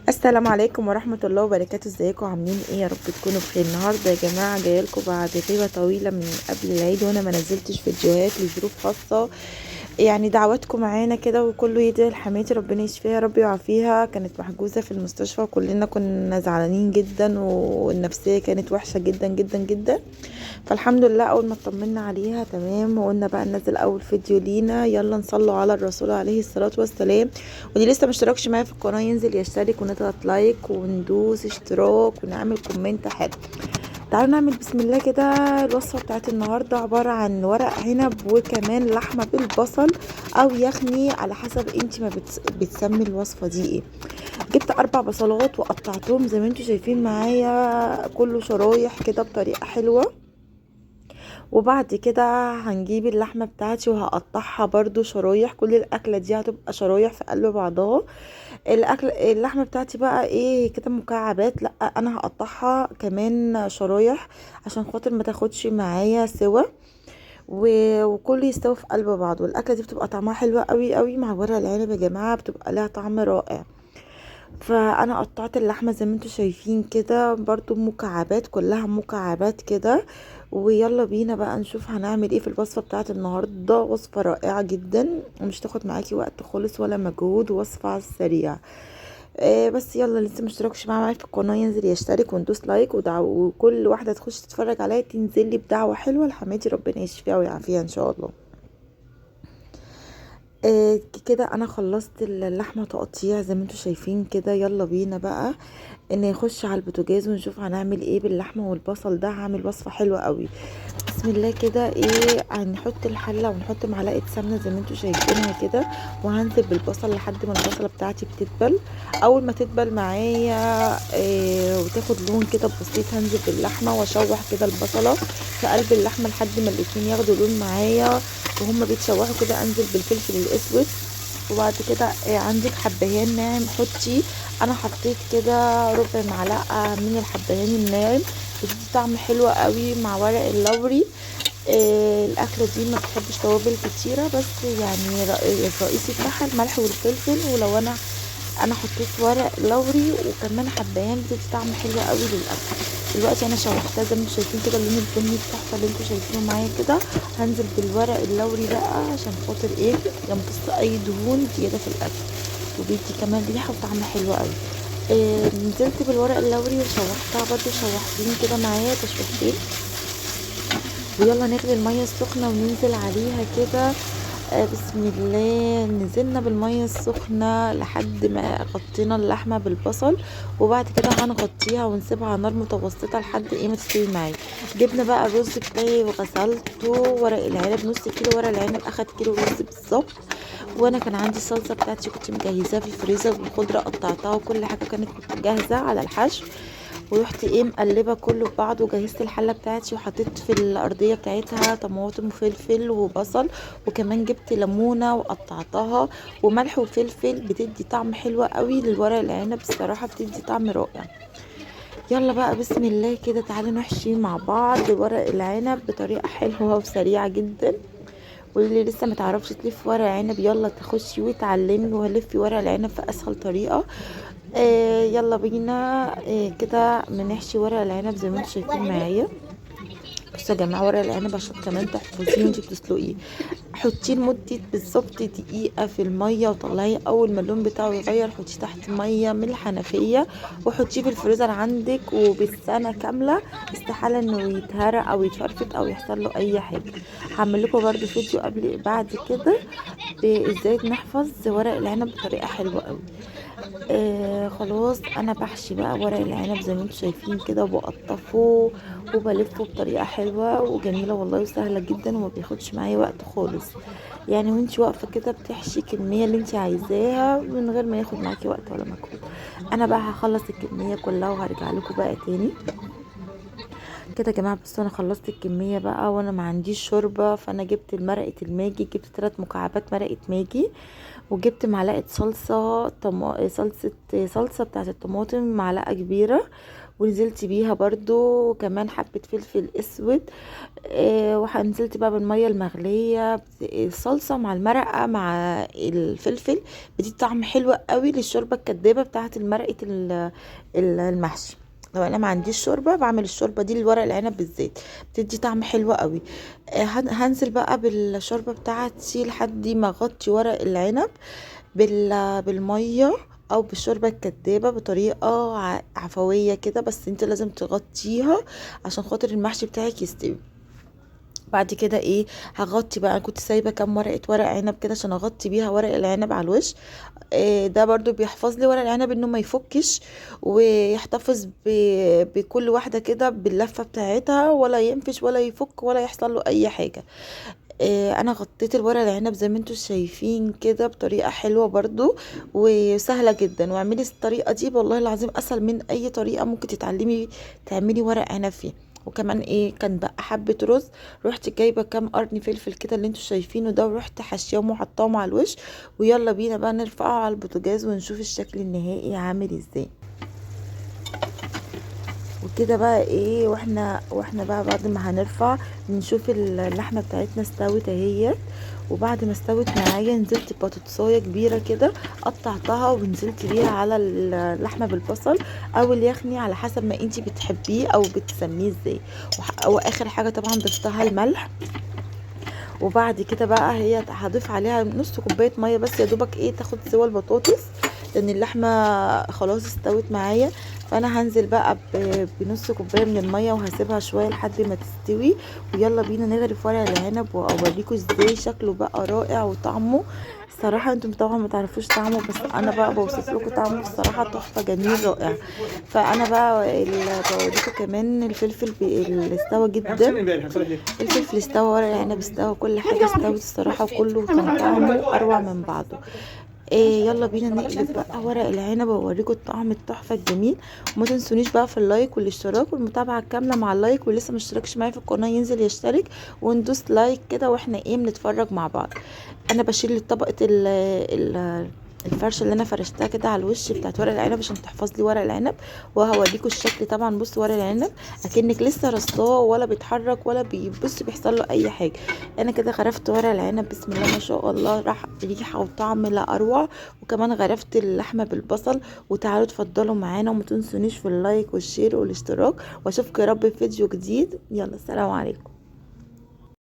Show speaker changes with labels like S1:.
S1: السلام عليكم ورحمة الله وبركاته. ازيكم عاملين ايه؟ يا رب تكونوا بخير. النهارده يا جماعة جاية لكم بعد غيبة طويلة من قبل العيد، وانا ما نزلتش فيديوهات لظروف خاصة. يعني دعواتكم معانا كده، وكله يدعي لحماتي ربنا يشفيها يا رب ويعافيها. كانت محجوزة في المستشفى وكلنا كنا زعلانين جدا، والنفسية كانت وحشة جدا جدا جدا. فالحمد لله اول ما اطمنا عليها تمام، وقلنا بقى ننزل اول فيديو لينا. يلا نصلوا على الرسول عليه الصلاة والسلام. واللي لسه مشتركش معايا في القناة ينزل يشترك، ونضغط like وندوس اشتراك ونعمل comment حلو. تعالوا نعمل بسم الله كده. الوصفة بتاعت النهاردة عبارة عن ورق عنب وكمان لحمة بالبصل او يخني على حسب انت ما بتسمي الوصفة دي ايه. جبت 4 بصلات وقطعتهم زي ما انتوا شايفين معايا، كله شرايح كده بطريقة حلوة. وبعد كده هنجيب اللحمة بتاعتي وهقطعها برضو شرايح. كل الاكلة دي هتبقى شرايح في قلب بعضها. اللحمة بتاعتي بقى ايه كده مكعبات، لا انا هقطعها كمان شرايح عشان خاطر ما تاخدش معايا سوا، وكله يستوي في قلب بعضه. والاكلة دي بتبقى طعمها حلو قوي قوي مع ورق العنب يا جماعة، بتبقى لها طعم رائع. فانا قطعت اللحمة زي ما انتوا شايفين كده برضو مكعبات، كلها مكعبات كده. ويلا بينا بقى نشوف هنعمل ايه في الوصفة بتاعت النهارده. وصفه رائعة جدا ومش تاخد معاكي وقت خالص ولا مجهود، وصفه على السريع. بس يلا لسه مشتركش معايا في القناة ينزل يشترك وندوس like وكل واحدة تخش تتفرج عليا تنزل لي بدعوة حلوة لحماتي ربنا يشفيها ويعافيها ان شاء الله. كده انا خلصت اللحمة تقطيع زي ما انتوا شايفين كده. يلا بينا بقى ان نخش على البوتاجاز ونشوف هنعمل ايه باللحمه والبصل ده. هعمل وصفه حلوة قوي بسم الله كده. ايه هنحط الحلة ونحط معلقه سمنه زي ما انتوا شايفينها كده، وهنزل بالبصل لحد ما البصله بتاعتي بتدبل. اول ما تدبل معايا وتاخد لون كده بسيط، هنزل باللحمه واشوح كده البصله في قلب اللحمة لحد ما الاتنين ياخدوا لون معايا. وهما بيتشوحوا كده انزل بالفلفل الاسود. وبعد كده عندك حبهان ناعم حطي، انا حطيت كده ربع معلقه من الحبهان الناعم، بتدي طعم حلو قوي مع ورق اللوري. الاكلة دي ما بتحبش توابل كتيرة، بس يعني الرئيسي بتاعها الملح والفلفل. ولو انا حطيت ورق لوري وكمان حبهان بتدي طعم حلو قوي للاكل. دلوقتي انا شوحتها زي ما انتم شايفين كده، اللون البني التحفة اللي انتم شايفينه معايا كده. هنزل بالورق اللوري بقى عشان خاطر ايه يمتص اي دهون زيادة في الاكل، وبيدي كمان ريحه وطعم حلو قوي. نزلت بالورق اللوري وشوحتها برده شوحتين كده معايا تشويحتين. ويلا نغلي المية السخنة وننزل عليها كده. بسم الله. نزلنا بالمية السخنة لحد ما غطينا اللحمة بالبصل، وبعد كده هنغطيها ونسيبها على نار متوسطه لحد ايه ما تستوي معايا. جبنا بقى الرز بتاعي وغسلته، ورق العنب نص كيلو ورق العنب اخد كيلو رز بالظبط. وانا كان عندي الصلصه بتاعتي كنت مجهزاها في الفريزر، والخضره قطعتها وكل حاجة كانت جاهزة على الحشو. ورحت ايه مقلبه كله في بعض، وجهزت الحلة بتاعتي وحطيت في الارضية بتاعتها طماطم وفلفل وبصل، وكمان جبت ليمونه وقطعتها وملح وفلفل، بتدي طعم حلو قوي للورق العنب الصراحة، بتدي طعم رائع. يلا بقى بسم الله كده تعالوا نحشي مع بعض ورق العنب بطريقة حلوة وسريعة جدا. واللي لسه ما تعرفش تلف ورق عنب يلا تخشي وتعلمي وهلفي ورق العنب في اسهل طريقه. يلا بينا. كده بنحشي ورق العنب زي ما انتم شايفين معايا. بصوا يا جماعة ورق العنب عشان كمان تحفظيه وانتي بتسلقيه، حطيه لمدة بالظبط دقيقة في المية وطلعيه. اول ما اللون بتاعه يغير حطيه تحت مية من الحنفية وحطيه في الفريزر عندك، وبالسنه كاملة استحالة انه يتهرى او يتفرفت او يحصل له اي حاجة. هعمل لكم برده فيديو قبل بعد كده ازاي نحفظ ورق العنب بطريقة حلوة قوي. خلاص انا بحشي بقى ورق العنب زي ما انتم شايفين كده، وبقطفه وبلفه بطريقة حلوة وجميلة والله، وسهلة جدا وما بياخدش معايا وقت خالص. يعني وانت واقفة كده بتحشي الكمية اللي انت عايزاها من غير ما ياخد معاكي وقت ولا مجهود. انا بقى هخلص الكمية كلها وهرجع لكم بقى تاني. كده يا جماعة. بصوا انا خلصت الكمية بقى، وانا ما عنديش شوربة، فانا جبت المرقه الماجي، جبت 3 مكعبات مرقه ماجي، وجبت معلقه صلصه صلصه بتاعه الطماطم معلقه كبيرة، ونزلت بيها برضو كمان حبه فلفل اسود. وهنزلت بقى بالمية المغليه، الصلصه مع المرقه مع الفلفل بتدي طعم حلو قوي للشوربه الكدابه بتاعه المرقه المحشي. لو انا ما عنديش شوربة بعمل الشوربة دي لورق العنب بالذات، بتدي طعم حلو قوي. هنزل بقى بالشوربه بتاعتي لحد ما اغطي ورق العنب بالمية او بالشوربه الكدابه بطريقة عفوية كده، بس انت لازم تغطيها عشان خاطر المحشي بتاعك يستوي. بعد كده ايه هغطي بقى، انا كنت سايبه كام ورقة ورق عنب كده عشان اغطي بيها ورق العنب على الوش. ده برضو بيحفظ لي ورق العنب انه ما يفكش، ويحتفظ بكل واحدة كده باللفه بتاعتها، ولا ينفش ولا يفك ولا يحصل له اي حاجة. انا غطيت الورق العنب زي ما انتم شايفين كده بطريقة حلوة برضو وسهلة جدا. واعملي الطريقة دي والله العظيم اسهل من اي طريقه ممكن تتعلمي تعملي ورق عنب فيها. وكمان ايه كان بقى حبه رز، رحت جايبه كام قرن فلفل كده اللي انتوا شايفينه ده، ورحت حشيهم وحطاهم على الوش. ويلا بينا بقى نرفعه على البوتاجاز ونشوف الشكل النهائي عامل ازاي. وكده بقى ايه، واحنا بقى بعد ما هنرفع نشوف اللحمة بتاعتنا استوت اهيت. وبعد ما استوت معايا نزلت بطاطسايه كبيرة كده قطعتها ونزلت بيها على اللحمة بالبصل او اليخني على حسب ما انتي بتحبيه او بتسميه ازاي. واخر حاجة طبعا ضفتها الملح. وبعد كده بقى هي هضيف عليها نص كوباية مية بس يا دوبك ايه تاخد سوى البطاطس، لان اللحمة خلاص استوت معايا. فانا هنزل بقى بنص كوباية من المية وهسيبها شوية لحد ما تستوي. ويلا بينا نغرف ورق العنب واوريكم ازاي شكله بقى رائع وطعمه. الصراحة انتم طبعا ما تعرفوش طعمه، بس انا بقى بوصف لكم طعمه الصراحة تحفة جميل رائع. فانا بقى بوريكم كمان الفلفل اللي استوى جدا، الفلفل استوى، ورق العنب استوى، كل حاجة استوت الصراحة، وكله كان طعمه اروع من بعضه. يلا بينا نقلب بقى ورق العنب واوريكم الطعم التحفة الجميل. وما تنسونيش بقى في ال like والاشتراك والمتابعة الكاملة مع ال like، واللي لسه ما اشتركش معايا في القناة ينزل يشترك وندوس like كده واحنا ايه بنتفرج مع بعض. انا بشيل طبقه الفرشة اللي انا فرشتها كده على الوش بتاعت ورق العنب عشان تحفظ لي ورق العنب، وهوريكم الشكل. طبعا بصوا ورق العنب اكنك لسه رصاه، ولا بيتحرك ولا بيبص بيحصل له اي حاجة. انا كده غرفت ورق العنب بسم الله ما شاء الله، راح ريحه وطعم لا اروع. وكمان غرفت اللحمة بالبصل. وتعالوا اتفضلوا معانا، وما تنسونيش في ال like وال share والاشتراك، واشوفكم يا رب في فيديو جديد. يلا السلام عليكم.